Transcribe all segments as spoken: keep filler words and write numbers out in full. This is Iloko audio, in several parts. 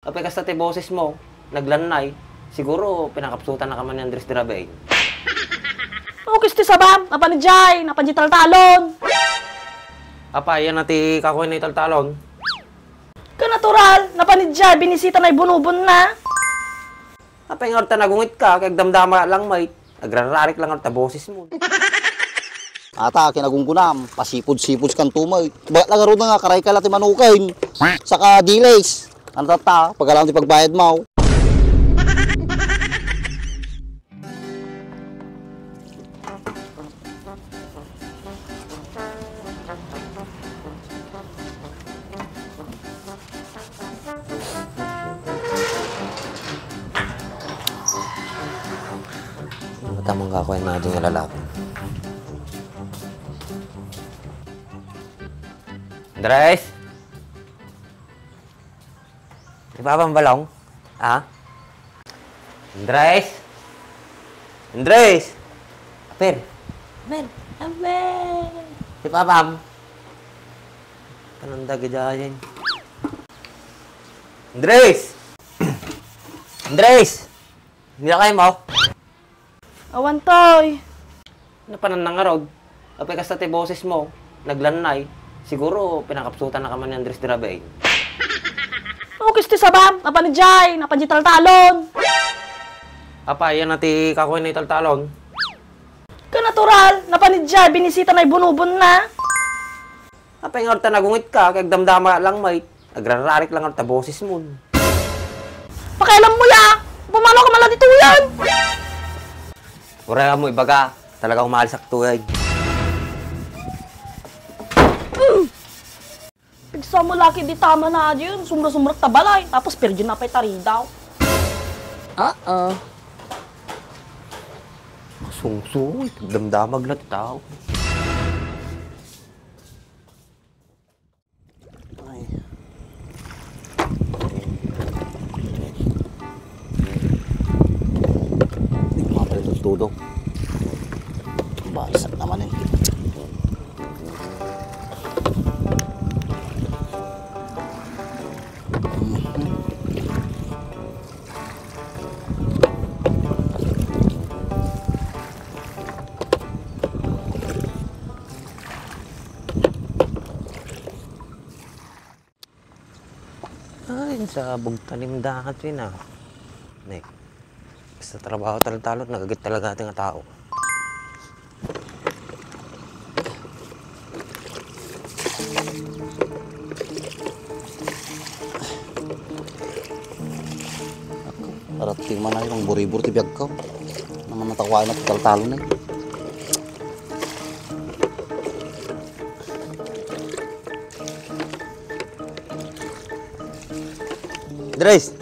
Apay kasta ti boses mo, naglannay. Siguro, pinakapsutan na ka man ni Andres Dirabain. Ukis ti sabam, napan idiay, napan di taltalon. Apay, yan na ti kakuan na italtalon. Ka natural, napan idiay, binisita na ibunubon na. Apay nga ta nagungit ka, kay agdamdama lang met. Agrararik lang ta boses mo. Ata, kinagunggunam, pasipod-sipod kan tumay. Baga lang aruna nga, karay ka la ti manukin. Saka dilis. Ano tatta, pagalang ti pagbayad mo. Ano tamang kakuan na nga lalaki? Andres? Di ba, Bambalong? Ha? Andres? Andres! Apir! Amen! Amen! Di ba, Bam? Kanang dagidayan. Andres! Andres! Hindi na kayo mo? Awan, Toy. Napanan na nga rod. Apay kasta ti boses mo, naglannay. Siguro, pinakapsutan na ka man ni Andres Dirabain. Ukis ti sabam, napan idiay, napan di taltalon. Apay, yan na ti kakuan na italtalon. Ka natural, napan idiay, binisita na ibunubon na. Apay nga ta nagungit ka, kay agdamdama lang met. Agrararik lang ta boses mo. Pakialam mo ya! Pumanaw ka man la ditoyen! Uray mo ibaga, talaga umalis ak toyen. Pigsa mo laki di tama na diyan, sumra-sumrak ta balay, tapos perdi na pay taridaw. Ah, ah. Masungsoy, damdamag na ti tao. Ay. Di ko mapalibot todo. Balsak naman eh. Ay, sa bugtanim dangat yun, ah. Ne. Basta trabaho taltalon, nagagit talaga ti nga tao. Aratting man ay, pang buribur ti biag ko. Naman natakwaan na ti taltalon, eh. Dres!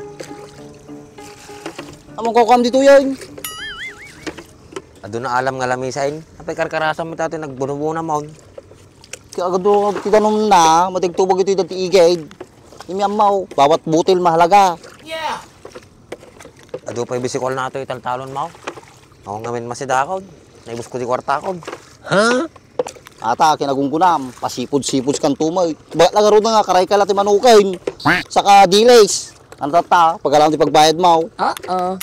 Among kukuam ditoyen. Aduna alam nga lamisain. Apay karkarasam mi tato nagbunobuna maon. Kaya agado ti danum na, matigtubag ito dati igid. Imi ammaw, bawat butil mahalaga. Yeah! Adu pay bisikol nato italtalon maw. Ako ngamin masidakon. Naibus ko di kwartakon. Ha? Ata, kinagunggunam, pasipod-sipod kan tumay. Ba, lagaro na nga, karay ka la ti manukin. Saka dilis. Ano tatta, pagalang ti pagbayad mo. Ah, ah.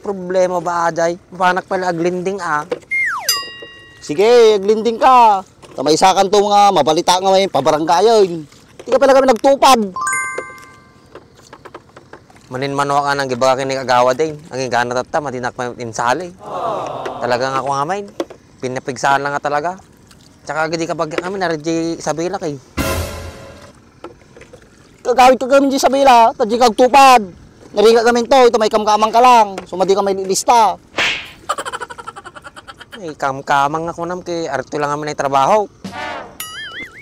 Problema ba, Ajay? Mapanak pala aglending, ah. Sige, aglending ka. Ta maysa kanto nga mabalita nga may pabaranggayan. Di ka pala kami nagtupad. Manin manuak nga nang ibaga kini kagawad, eh. Ang igana tatta, madinak pa insali. Talaga nga ako nga, main. Pinapigsaan lang nga talaga. Tsaka gidi ka pag kami, naradji Isabela, kay. Kagawid ka kami di Isabela, ta di kagtupad. Narigat kami to, ito may kamkamang ka lang. So, madi ka may lilista. May kamkamang ako nam, kay arto lang kami na trabaho.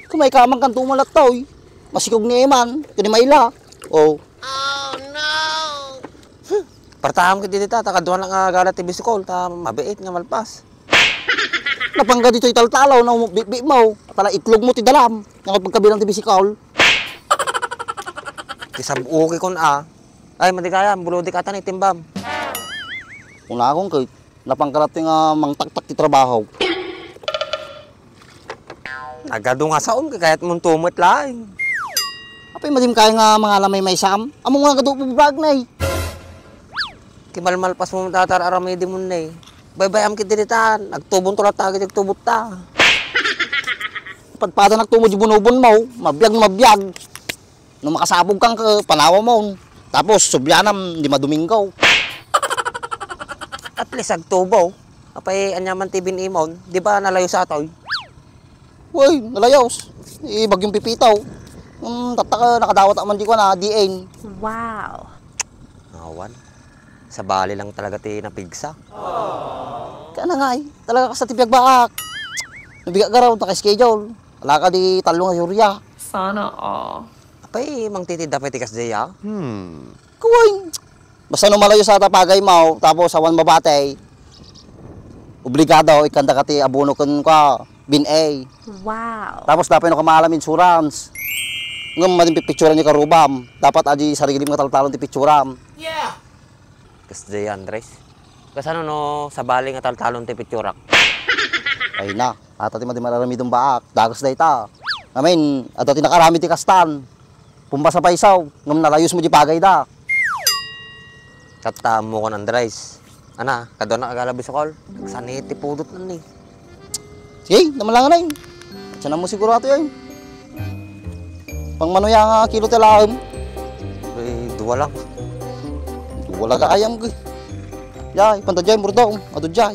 Kung may kamang kan tumalat to, eh. Masikog ni Eman, kani Maila. Oh. Partaham ka dita, ta kaduan lang nga gala ti bisikol, ta mabiit nga malpas. Napangga ditoy taltalaw na umubitbit mo, tala itlog mo ti dalam, nga pagkabilang ti bisikol. Ti sab-uki kon a. Ay, madigaya, bulodi ka tan itimbam. Kuna akong kay, napangga ti nga mangtaktak ti trabaho. Nagadu nga saom, kay kayat mong tumot laeng. Apay, madim kaya nga mangalamay may sam? Amo nga kadu pagbagnay. Kimalmalpas mo tatar aramidimon ne. Baybay-am kiti ditan. Agtubon to latta, agiti agtubot ta. Padpada nagtumo di bunubon mo. Mabiag no mabiag. No makasabog kang ka, panawa mo. Tapos, sublianam, di maduminggaw. At least, agtubo. Apay, anyaman ti bin-imon. Di ba, nalayo sa atoy? Uy, nalayos. Eh, bagyong pipitaw. Hmm, tattaka, nakadawat man di ko na, D N. Wow. Awan. Sa bali lang talaga ti napigsa. Kaya na nga eh. Talaga kasta ti piyagbaak. Nabigat garaw, naka-schedule. Alaka di tallo nga yurya. Sana all. Apay, mangtitid da pay ti kasdiay, ah? Hmm. Kuway. Basta no malayo sa tapagay mo, tapos awan mabatay, obligado, ikkanda ka ti abono ken ka, bin A. Wow. Tapos dapat no kamalam insurance. Ngem, madin pipicturan ni karubam. Dapat adi sarilim nga taltalon ti picturam. Yeah. Kasdiay, Andres. Kasano no sabali nga taltalon ti picturak? Ay na, ata ti madi mararamidong baak. Dagas dayta. Amin, adda ti nakaramid ti kastan. Pumbasa pay saw, ngem nalayos mo di pagayda. Tatta, ammokon, Andres. Ana, kaduana agala bisukol. Nagsani ti pudot nan ni. Sige, naman lang anay. Siya na mo siguro ato yun. Pang mano ya nga kilo ti laem? Eh, dua lang. Dua lang ka ayam, gay. Yay, panta jay, murdo. Ado jay.